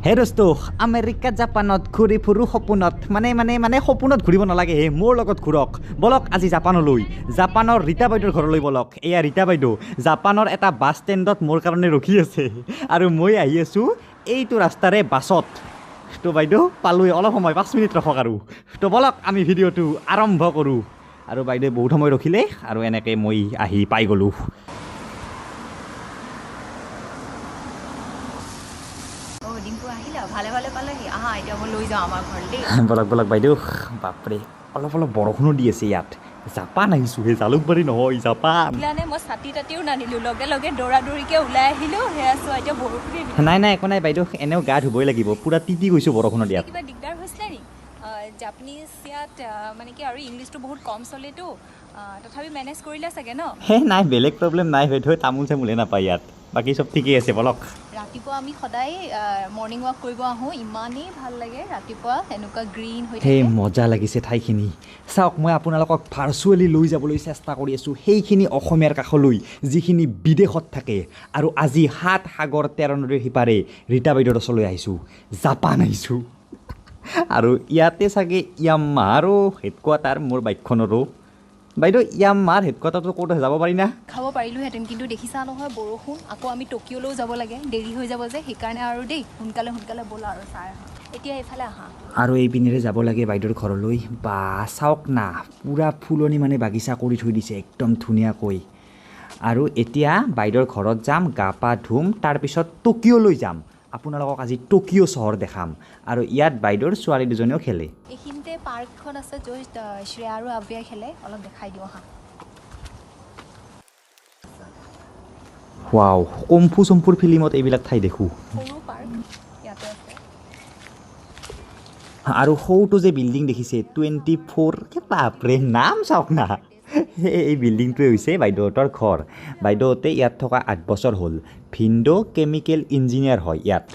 হে দোস্ত, আমেৰিকা জাপানত ঘূৰি ফুৰোঁ সপোনত, মানে মানে মানে সপোনত ঘূৰিব নালাগে হে, মোৰ লগত ঘূৰক। বলক আজি জাপানলৈ, জাপানৰ ৰীতা বাইদেউৰ ঘৰলৈ বলক। এয়া ৰীতা বাইদেউ জাপানৰ এটা বাছ ষ্টেণ্ডত মোৰ কাৰণে ৰখি আছে আৰু মই আহি আছোঁ এইটো ৰাস্তাৰে বাছত। তো বাইদেউ পালোঁৱে, অলপ সময় 5 মিনিট ৰখক আৰু। তো বলক আমি ভিডিঅ'টো আৰম্ভ কৰোঁ। আৰু বাইদেউ বহুত সময় ৰখিলে আৰু এনেকৈ মই আহি পাই গ'লোঁ। বলক বলক বাইদেউ। বাপৰে, অলপ অলপ বৰষুণো দি আছে ইয়াত। জাপান আহিছোঁ হে, জালুকবাৰী নহয় জাপান। নাই নাই একো নাই বাইদেউ, এনেও গা ধুবই লাগিব, পূৰা তিতি গৈছোঁ বৰষুণত ইয়াত। দিগদাৰ হৈছিলে নি জাপানীজ ইয়াত, মানে কি আৰু ইংলিছটো বহুত কম চলেতো, তথাপি মেনেজ কৰিলে চাগে ন? হে নাই, বেলেগ প্ৰব্লেম নাই বাইদেউ, তামোল চামোলহে নাপায় ইয়াত, বাকী চব ঠিকেই আছে। বলক। ৰাতিপুৱা আমি সদায় মৰ্ণিং ৱাক কৰিব আহোঁ, ইমানেই ভাল লাগে ৰাতিপুৱা, এনেকুৱা গ্ৰীণ হৈ থাকে। সেই মজা লাগিছে ঠাইখিনি। চাওক, মই আপোনালোকক ভাৰ্চুৱেলি লৈ যাবলৈ চেষ্টা কৰি আছোঁ সেইখিনি অসমীয়াৰ কাষলৈ যিখিনি বিদেশত থাকে। আৰু আজি 7 সাগৰ 13 নদীৰ সিপাৰে ৰীতা বাইদেউৰ ওচৰলৈ আহিছোঁ, জাপান আহিছোঁ। আৰু ইয়াতে চাগে ইয়ামাৰো হেডকোৱাৰ্টাৰ, মোৰ বাইকখনৰো। বাইদেউ ইয়ামাৰ হেডকোৱাৰ্টাৰটো ক'ত আছে, যাব পাৰি না? খাব পাৰিলোহেঁতেন, কিন্তু দেখিছা নহয় বৰষুণ, আকৌ আমি টকিঅ'লৈও যাব লাগে, দেৰি হৈ যাব যে, সেইকাৰণে আৰু দেই সোনকালে সোনকালে ব'লা আৰু চাই আহা। এতিয়া এইফালে আহা। আৰু এইপিনেৰে যাব লাগে বাইদেউৰ ঘৰলৈ। বা চাওক না, পূৰা ফুলনি মানে বাগিচা কৰি থৈ দিছে একদম ধুনীয়াকৈ। আৰু এতিয়া বাইদেউৰ ঘৰত যাম, গা পা ধুম, তাৰপিছত টকিঅ'লৈ যাম। আপোনালোকক আজি টকিঅ' চহৰ দেখাম। আৰু ইয়াত বাইদেউৰ ছোৱালী দুজনীও খেলে। এইখিনিতে পাৰ্কখন আছে য'ত শ্ৰেয়া আৰু আব্যাই খেলে, অলপ দেখাই দিওঁ আহা। ৱাও, কম্ফু চম্ফুৰ ফিল্মত এইবিলাক ঠাই দেখোঁ। সৰু পাৰ্ক ইয়াতে আছে। আৰু সৰুটো যে বিল্ডিং দেখিছে 24, বাপৰে নাম চাওক না, এই বিল্ডিংটোৱে হৈছে বাইদেউহঁতৰ ঘৰ। বাইদেউহঁতে ইয়াত থকা 8 বছৰ হ'ল। ভিন্দো কেমিকেল ইঞ্জিনিয়াৰ হয় ইয়াত।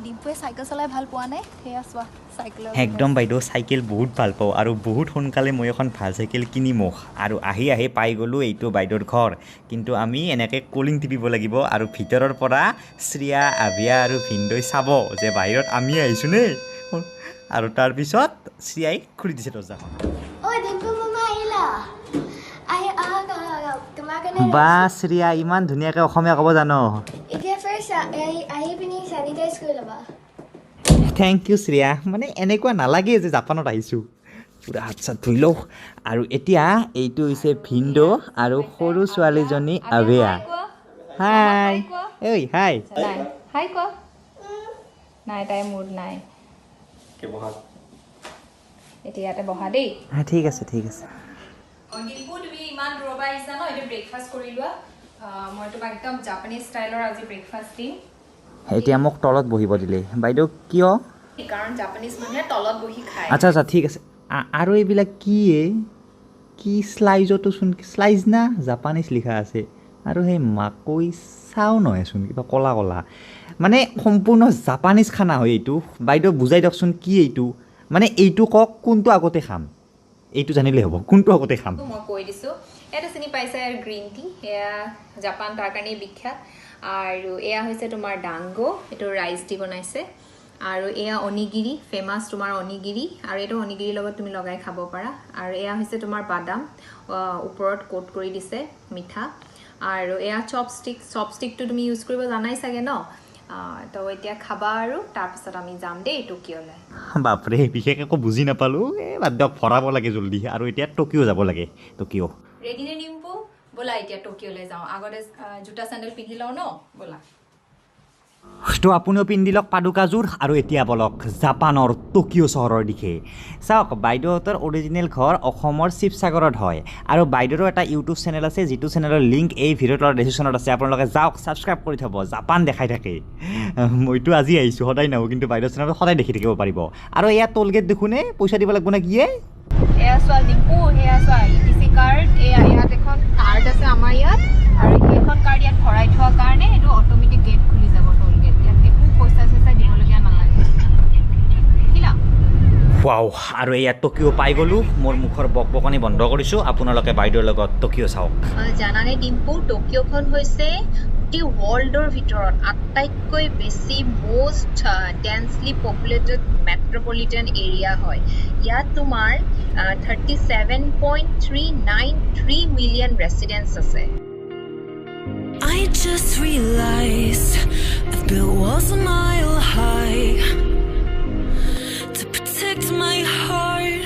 ডিম্পুৱে চাইকেল চলাই ভাল পোৱা নাই? সেয়া চোৱা চাইকেল। একদম বাইদেউ, চাইকেল বহুত ভাল পাওঁ আৰু বহুত সোনকালে মই এখন ভাল চাইকেল কিনিম। আৰু আহি আহি পাই গ'লোঁ এইটো বাইদেউৰ ঘৰ। কিন্তু আমি এনেকৈ কলিং টিপিব লাগিব আৰু ভিতৰৰ পৰা শ্ৰেয়া, আভিয়া আৰু ভিন্দই চাব যে বাহিৰত আমি আহিছোঁ নে। আৰু তাৰপিছত শ্ৰেয়াই খুলি দিছে দৰ্জাখন। বা শ্ৰেয়া, ইমান ধুনীয়াকৈ অসমীয়া ক'ব জানো। Thank you Shreya. মানে এনেকুৱা নালাগে যে জাপানত আহিছোঁ। পূৰা হাত চাত ধুই লওঁ। আৰু এতিয়া এইটো হৈছে ভিন্দো আৰু সৰু ছোৱালীজনী আভিয়া। হাই, ঐ হাই। হাই কোৱা। নাই, তাই মুড নাই। এতিয়া ইয়াতে বহা দেই। ঠিক আছে ঠিক আছে। ডিম্পু, তুমি ইমান দূৰৰ পৰা আহিছা ন, এতিয়া ব্ৰেকফাষ্ট কৰি লোৱা। মই তোমাক একদম জাপানীজ ষ্টাইলৰ আজি ব্ৰেকফাষ্ট দিম। এতিয়া মোক তলত বহিব দিলে বাইদেউ, কিয়? কাৰণ জাপানীজ মানুহে তলত বহি খায়। আচ্ছা আচ্ছা ঠিক আছে। আৰু এইবিলাক কি কি শ্লাইজতো চোন, শ্লাইজ না জাপানীজ লিখা আছে। আৰু সেই মাকৈ চাও নহয়চোন, কিবা ক'লা ক'লা, মানে সম্পূৰ্ণ জাপানীজ খানা হয় এইটো। বাইদেউ বুজাই দিয়কচোন কি এইটো, মানে এইটো কওক কোনটো আগতে খাম, এইটো জানিলেই হ'ব কোনটো আগতে খাম। মই কৈ দিছোঁ, ইয়াতে চিনি পাইছে গ্ৰীণ টি, এয়া জাপান তাৰ কাৰণেই বিখ্যাত। আৰু এয়া হৈছে তোমাৰ ডাংগো, এইটো ৰাইচ দি বনাইছে। আৰু এয়া অনিগিৰি, ফেমাছ তোমাৰ অনিগিৰি, আৰু এইটো অনিগিৰিৰ লগত তুমি লগাই খাব পাৰা। আৰু এয়া হৈছে তোমাৰ বাদাম, ওপৰত কোট কৰি দিছে মিঠা। আৰু এয়া চপষ্টিক, চপষ্টিকটো তুমি ইউজ কৰিব জানাই চাগে ন? তো এতিয়া খাবা আৰু তাৰপিছত আমি যাম দেই টকিঅ'লৈ। বাপৰে, বিশেষ একো বুজি নাপালোঁ। এই বাদ দিয়ক, ভৰাব লাগে জল্দি। আৰু এতিয়া টকিঅ' যাব লাগে। টকিঅ' ৰেডি নে ডিম্পু? ব'লা এতিয়া টকিঅ'লৈ যাওঁ। আগতে জোতা চেণ্ডেল পিন্ধি লওঁ ন, ব'লা। তো আপুনিও পিন্ধি লওক পাদুকাযোৰ। আৰু এতিয়া বলক জাপানৰ টকিঅ' চহৰৰ দিশে। চাওক, বাইদেউহঁতৰ অৰিজিনেল ঘৰ অসমৰ শিৱসাগৰত হয়। আৰু বাইদেউৰো এটা ইউটিউব চেনেল আছে, যিটো চেনেলৰ লিংক এই ভিডিঅ'টোৰ ডিছক্ৰিপশ্যনত আছে। আপোনালোকে যাওক, ছাবস্ক্ৰাইব কৰি থ'ব। জাপান দেখাই থাকে। মইতো আজি আহিছোঁ, সদায় নাহোঁ, কিন্তু বাইদেউৰ চেনেলত সদায় দেখি থাকিব পাৰিব। আৰু এয়া টোলগেট দেখোনে, পইচা দিব লাগিব নে কিয়ে? এয়া চোৱা ডিম্পু, সেয়া চোৱা ETC card. এয়া ইয়াত এখন কাৰ্ড আছে আমাৰ ইয়াত, আৰু সেইখন কাৰ্ড ইয়াত ভৰাই থোৱাৰ কাৰণে এইটো অট'মেটিক গেট খুলি যাব, টোল গেট। ইয়াত একো পইচা চইচা দিবলগীয়া নালাগে। দেখিলা? ৱাও, ৱাও, আৰু এয়া টকিঅ' পাই গ'লোঁ। মোৰ মুখৰ বকবকনি বন্ধ কৰিছোঁ, আপোনালোকে বাইদেউৰ লগত টকিঅ' চাওক। জানানে ডিম্পু, টকিঅ'খন হৈছে গোটেই ৱৰ্ল্ডৰ ভিতৰত আটাইতকৈ বেছি most densely populated metropolitan area হয়। ইয়াত তোমাৰ 37.393 million residents আছে। I just realized I've built walls a mile high to protect my heart,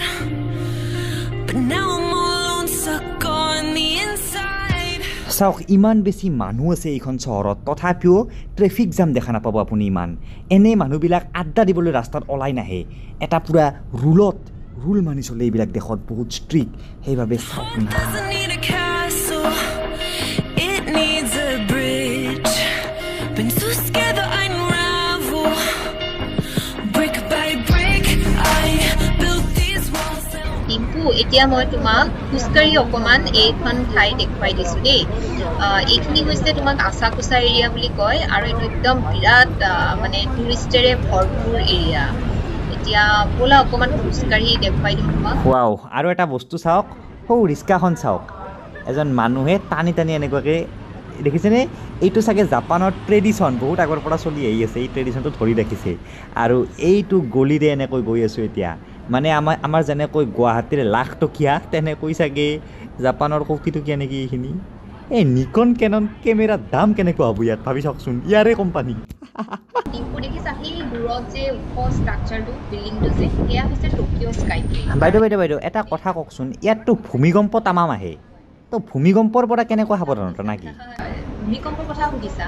but now I'm all alone, stuck on the inside. চাওক, ইমান বেছি মানুহ আছে এইখন চহৰত, তথাপিও ট্ৰেফিক জাম দেখা নাপাব আপুনি ইমান। এনেই মানুহবিলাক আড্ডা দিবলৈ ৰাস্তাত ওলাই নাহে, এটা পূৰা ৰুল মানি চলে এইবিলাক দেশত, বহুত ষ্ট্ৰিক্ট। সেইবাবে চাওক না। Doesn't need a castle, it needs a bridge. Been so scared that I'd unravel. Brick by brick, I built these walls down. Dimpu, এতিয়া মই তোমাক খোজকাঢ়ি অকণমান এইখন ঠাই দেখুৱাই দিছোঁ দেই। এইখিনি হৈছে তোমাক আছাকুচা এৰিয়া বুলি কয় আৰু এইটো একদম বিৰাট মানে টুৰিষ্টেৰে ভৰপূৰ এৰিয়া। এতিয়া ব'লা অকণমান খোজকাঢ়ি দেখুৱাই দিওঁ তোমাক। ৱাও, আৰু এটা বস্তু চাওক, সৌ ৰিক্সাখন চাওক, এজন মানুহে টানি টানি এনেকুৱাকৈ দেখিছেনে? এইটো চাগে জাপানৰ ট্ৰেডিশ্যন, বহুত আগৰ পৰা চলি আহি আছে, এই ট্ৰেডিশ্যনটো ধৰি ৰাখিছে। আৰু এইটো গলিৰে এনেকৈ গৈ আছোঁ এতিয়া, মানে আমাৰ যেনেকৈ গুৱাহাটীৰ লাখটকীয়া, তেনেকৈ চাগে জাপানৰ কোটিটকীয়া নেকি এইখিনি। এই নিকন কেনন কেমেৰাৰ দাম কেনেকুৱা হ'ব ইয়াত ভাবি চাওকচোন, ইয়াৰে কোম্পানী। ডিম্পু, দেখিছা সেই দূৰত যে ওখ ষ্ট্ৰাকচাৰটো, বিল্ডিংটো যে, সেয়া হৈছে টকিঅ' স্কাই ট্ৰী। বাইদেউ বাইদেউ বাইদেউ, এটা কথা কওকচোন, ইয়াততো ভূমিকম্প তামাম আহে, তো ভূমিকম্পৰ পৰা কেনেকুৱা সাৱধানতা নাকি? ভূমিকম্পৰ কথা সুধিছা,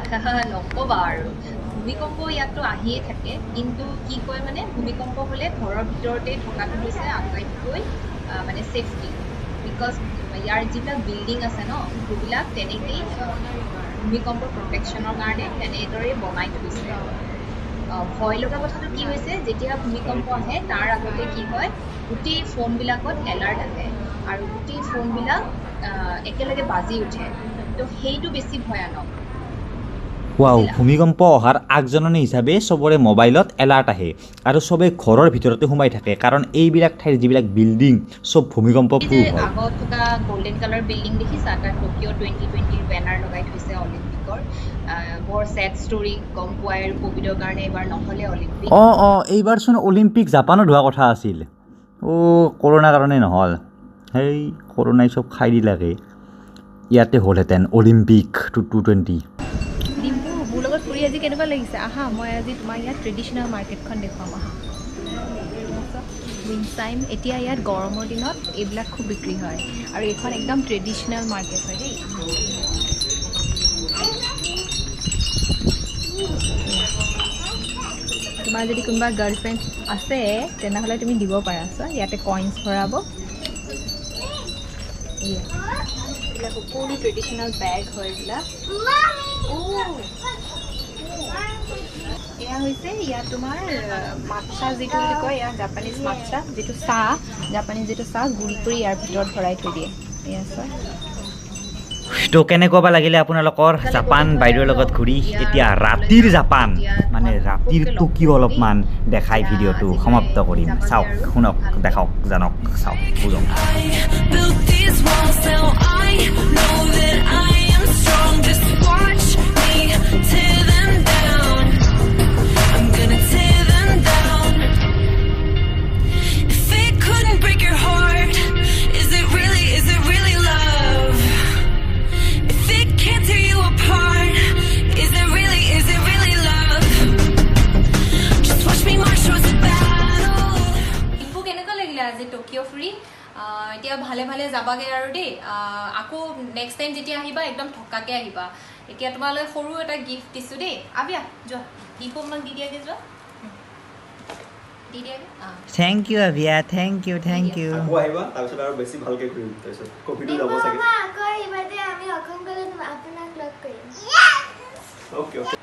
নক'বা আৰু। ভূমিকম্প ইয়াততো আহিয়ে থাকে, কিন্তু কি কয় মানে ভূমিকম্প হ'লে ঘৰৰ ভিতৰতে থকাটো হৈছে আটাইতকৈ মানে ছেফটি, because ইয়াৰ যিবিলাক বিল্ডিং আছে ন, সেইবিলাক তেনেকেই ভূমিকম্পৰ প্ৰটেকশ্যনৰ কাৰণে তেনেদৰেই বনাই থৈছে। ভয় লগা কথাটো কি হৈছে, যেতিয়া ভূমিকম্প আহে তাৰ আগতে কি হয়, গোটেই ফোনবিলাকত এলাৰ্ট আহে আৰু গোটেই ফোনবিলাক একেলগে বাজি উঠে, তো সেইটো বেছি ভয়ানক। ৱাও, ভূমিকম্প অহাৰ আগজাননী হিচাপে চবৰে মোবাইলত এলাৰ্ট আহে আৰু চবেই ঘৰৰ ভিতৰতে সোমাই থাকে, কাৰণ এইবিলাক ঠাইৰ যিবিলাক বিল্ডিং চব ভূমিকম্প এই যে প্ৰুফ হয়। আগত থকা গল্ডেন কালাৰ বিল্ডিং দেখিছা, তাত টকিঅ' 2020ৰ বেনাৰ লগাই থৈছে অলিম্পিকৰ। বৰ ছেড ষ্টৰী, গম পোৱাই আৰু ক'ভিডৰ কাৰণে এইবাৰ নহ'লে অলিম্পিক। অঁ অঁ, এইবাৰচোন অলিম্পিক জাপানত হোৱা কথা আছিল, অ' কৰোণাৰ কাৰণে নহ'ল। সেই কৰোণাই চব খাই দিলাকে, ইয়াতে হ'লহেঁতেন অলিম্পিক 2 20। ডিম্পু, মোৰ লগত ফুৰি আজি কেনেকুৱা লাগিছে? আহা, মই আজি তোমাৰ ইয়াত ট্ৰেডিশ্যনেল মাৰ্কেটখন দেখুৱাম, আহা। উইনচাইম, এতিয়া ইয়াত গৰমৰ দিনত এইবিলাক খুব বিক্ৰী হয় আৰু এইখন একদম ট্ৰেডিশ্যনেল মাৰ্কেট হয় দেই। আহা। তোমাৰ যদি কোনোবা গাৰ্লফ্ৰেণ্ড আছে তেনেহ'লে তুমি দিব পাৰা। চোৱা, ইয়াতে কইনছ ভৰাব। এয়া এইবিলাক সকলো ট্ৰেডিশ্যনেল বেগ হয় এইবিলাক। অ' এয়া হৈছে ইয়াত তোমাৰ মাটছা যিটো বুলি কয়, এয়া জাপানীজ মাটছা যিটো চাহ, জাপানীজ যিটো চাহ গুড়ি কৰি ইয়াৰ ভিতৰত ভৰাই থৈ দিয়ে। এয়া চোৱা। তো কেনেকুৱা বা লাগিলে আপোনালোকৰ জাপান বাইদেউৰ লগত ঘূৰি? এতিয়া ৰাতিৰ জাপান মানে ৰাতিৰ টকিঅ' অলপমান দেখাই ভিডিঅ'টো সমাপ্ত কৰিম। চাওক, শুনক, দেখাওক, জানক, চাওক, বুজক। I built these walls, now I know that I am strong. Just watch me tear them down. I'm gonna tear them down. If it couldn't break your heart, is it really love? If it can't tear you apart, is it really love? Just watch me march towards the battle. Dimpu, কেনেকুৱা লাগিলে আজি Tokyo' ফুৰি? এতিয়া ভালে ভালে যাবাগৈ আৰু দেই। আকৌ নেক্সট টাইম যেতিয়া আহিবা একদম থকাকৈ আহিবা। এতিয়া তোমালৈ সৰু এটা গিফ্ট দিছোঁ দেই। আবিয়া যোৱা, ডিম্পু আমাক দি দিয়াগৈ, যোৱা, দি দিয়াগৈ। অঁ। Thank you Aviya, thank you, thank you. আকৌ আহিবা, তাৰপিছত আৰু বেছি ভালকে ঘূৰিম, তাৰপিছত কভিডো যাব চাগে। মামা, আকৌ আহিবা দেই, আমি অসম গ'লে আপোনাক লগ কৰিম। Okay okay.